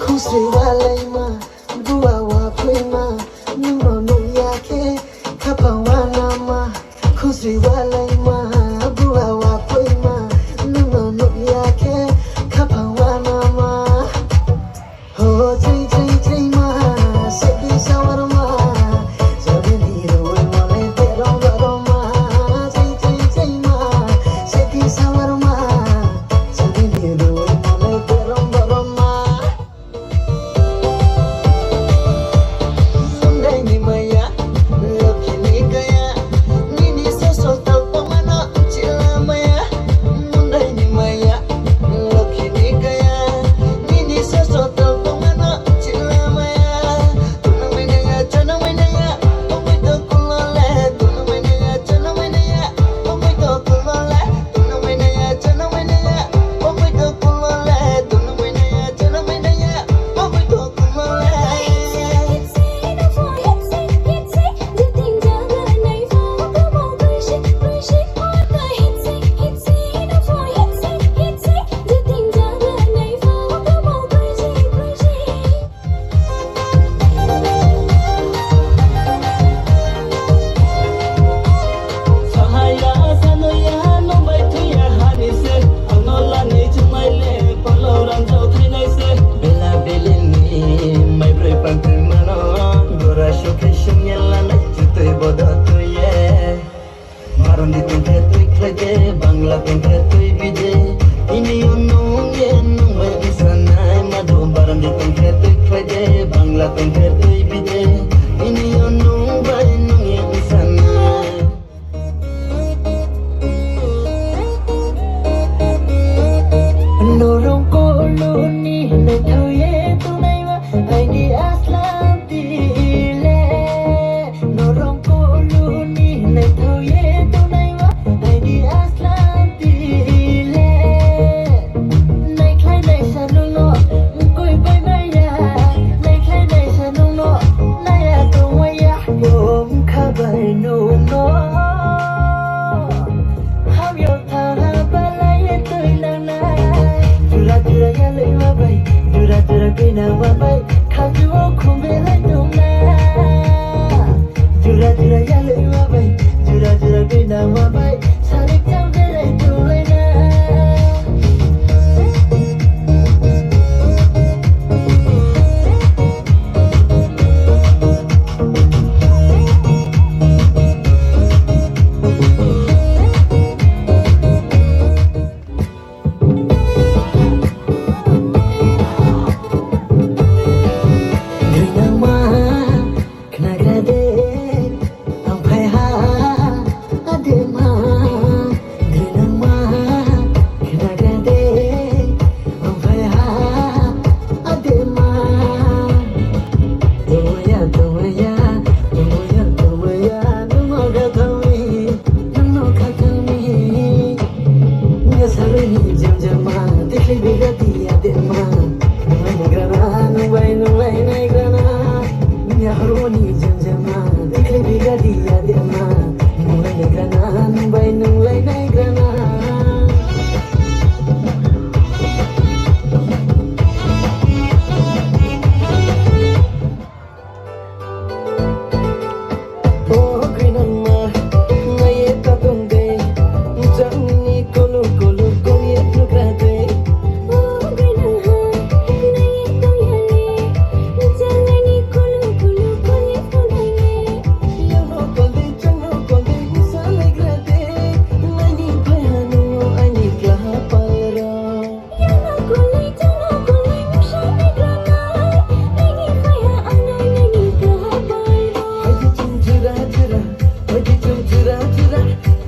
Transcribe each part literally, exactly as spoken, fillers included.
Khusri walaima, bua wa phuima, nwngno nukya khe, khaphang wa nama. Khusri walaima, bua wa phuima, nwngno nukya khe, khaphang wa nama. Ho ching ching ching ma, seki sawarma, sabini roi male terong baroma. Ching ching ching ma, seki sawarma, sabini roi male terong baroma. Mundaini maya, lokhini kaya, nini soso talpamano chila maya. Mundaini maya, lokhini kaya, nini soso talpamano chila maya. Tunang maya, chanang maya, pamui to kulole. Tunang maya, chanang maya, pamui to kulole. Sahaya sanoya nongbai thuya hani se, ano lani chumai le palo ranjao thainai se. Bela belini mai broi pantri mano, gora sukhe sungya lanai jutui bodo tuye. Barondi tongkhe twi khlai de, Bangla tongkhe twi bide. Ini unung ye nung bai usanai madu. Barondi tongkhe twi khlai de, Bangla tongkhe twi bide. Ini unung bai nung ye usanai. Norong koloni naithok ye tongnai ma, aini aslam tile. Norong koloni naithok ye tongnai ma, aini aslam tile. Naikhlai naisa nungno, koi bai maya. Naikhlai naisa nungno,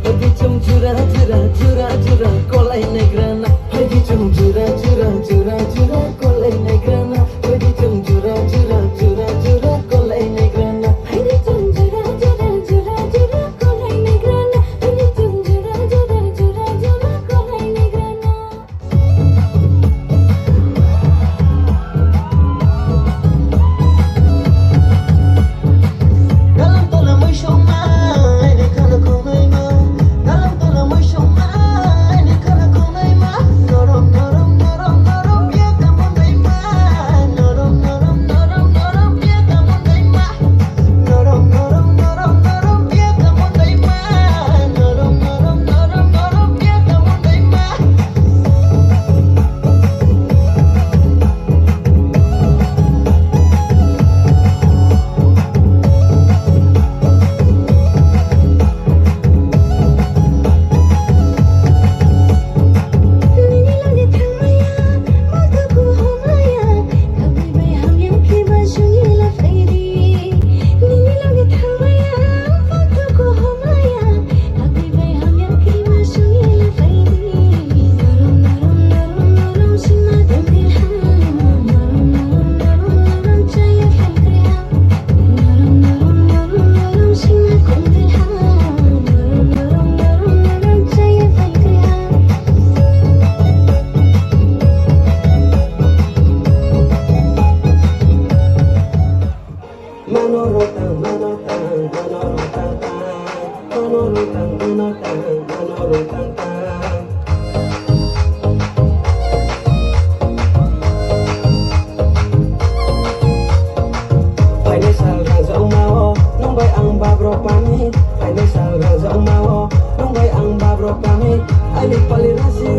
Phaidi chwng jura jura jura jura kwlai naigrana. Phaidi chwng jura jura jura jura kwlai naigrana. Phaidi chwng jura jura jura jura kwlai naigrana. Phaidi chwng jura jura jura jura kwlai naigrana. Phaidi chwng jura jura jura jura kwlai naigrana. Mano rotang, mano tang, mano rotang tang, mano rotang, mano tang, mano rotang tang. Phainai sal rangjakmao, nwng bai ang babro pami. Phainai sal rangjakmao, nwng bai ang babro pami. Aini pali rasi